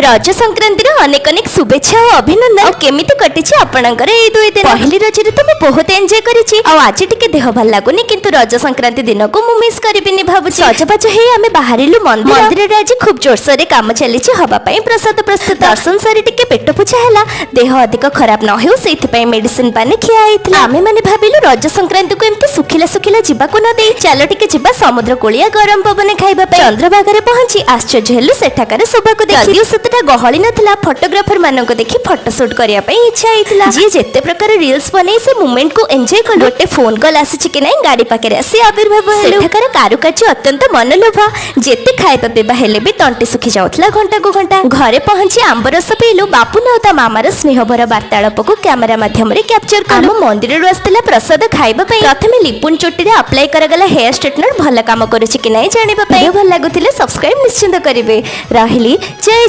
ରଜ ସଂକ୍ରାନ୍ତିର ଅନେକ ଅନେକ ଶୁଭେଚ୍ଛା ଓ ଅଭିନନ୍ଦନ। ଆଉ କେମିତି କଟିଛି ଆପଣଙ୍କର ଏଇ 2 ଦିନ? ପହିଲି ରଜରେ ତ ମୁଁ ବହୁତ ଏନ୍ଜୟ କରିଛି। ଆଉ ଆଜି ଟିକେ ଦେହ ଭଲ ଲାଗୁନି, କିନ୍ତୁ ରଜ ସଂକ୍ରାନ୍ତି ଦିନକୁ ମୁଁ ମିସ୍ କରିବିନି ଭାବୁଛି। ସଜବାଜ ହେଇ ଆମେ ବାହାରିଲୁ ମନ୍ଦିର। ମନ୍ଦିରରେ ଆଜି ଖୁବ ଜୋରସୋରରେ କାମ ଚାଲିଛି ହବା ପାଇଁ ପ୍ରସାଦ ପ୍ରସ୍ତୁତ। ଦର୍ଶନ ସାରି ଟିକେ ପେଟ ପୂଜା ହେଲା। ଦେହ ଅଧିକ ଖରାପ ନ ହେଉ, ସେଇଥିପାଇଁ ମେଡିସିନ ପାନି ଖିଆ ହେଇଥିଲା। ଆମେ ମାନେ ଭାବିଲୁ, ରଜ ସଂକ୍ରାନ୍ତିକୁ ଏମିତି ଶୁଖିଲା ଶୁଖିଲା ଯିବାକୁ ନ ଦେଇ ଚାଲ ଟିକେ ଯିବା ସମୁଦ୍ର କୂଳିଆ ଗରମ ପବନ ଖାଇବା ପାଇଁ। ଚନ୍ଦ୍ରଭାଗାରେ ପହଞ୍ଚି ଆଶ୍ଚର୍ଯ୍ୟ ହେଲୁ ସେଠାକାର ଶୋଭାକୁ ଦେଖି। ଯଦିଓ ସେତେଟା ଗହଳି ନଥିଲା, ଫଟୋଗ୍ରାଫର ମାନଙ୍କୁ ଦେଖି ଫଟୋ ସୁଟ୍ କରିବା ପାଇଁ ଇଚ୍ଛା ହେଇଥିଲା। ଯିଏ ଯେତେ ପ୍ରକାର ରିଲ୍ସ ବନେଇ ସେ ମୁମେଣ୍ଟକୁ ଏନ୍ଜୟ କଲୁ। ଗୋଟେ ଫୋନ କଲ୍ ଆସିଛି କି ନାଇଁ, ଗାଡି ପାଖରେ ଆସି ଆବିର୍ଭାବ ହେଲୁ। ସେଠାକାର କାରୁକାର୍ଯ୍ୟ ଅତ୍ୟନ୍ତ ମନଲୋଭା। ଯେତେ ଖାଇବା ପିଇବା ହେଲେ ବି ତଣ୍ଟି ଶୁଖି ଯାଉଥିଲା ଘଣ୍ଟାକୁ ଘଣ୍ଟା। ଘରେ ପହଞ୍ଚି ଆମ୍ବ ରସ ପିଇଲୁ। ବାପୁନ ଆଉ ତା ମାମାର ସ୍ନେହଭରା ବାର୍ତ୍ତାଳାପକୁ କ୍ୟାମେରା ମାଧ୍ୟମରେ କ୍ୟାପଚର କଲୁ। ଆମ ମନ୍ଦିରରୁ ଆସିଥିଲା ପ୍ରସାଦ ଖାଇବା ପାଇଁ। ପ୍ରଥମେ ଲିପୁନ ଚୁଟିରେ ଆପ୍ଲାଏ କରାଗଲା ହେୟାର ଷ୍ଟ୍ରେଟନର ଭଲ କାମ କରୁଛି କି ନାହିଁ ଜାଣିବା ପାଇଁ। ଭଲ ଲାଗୁଥିଲେ ସବସ୍କ୍ରାଇବ ନିଶ୍ଚିତ କରିବେ। ରହିଲି, ଜୟ ଜଗନ୍ନାଥ।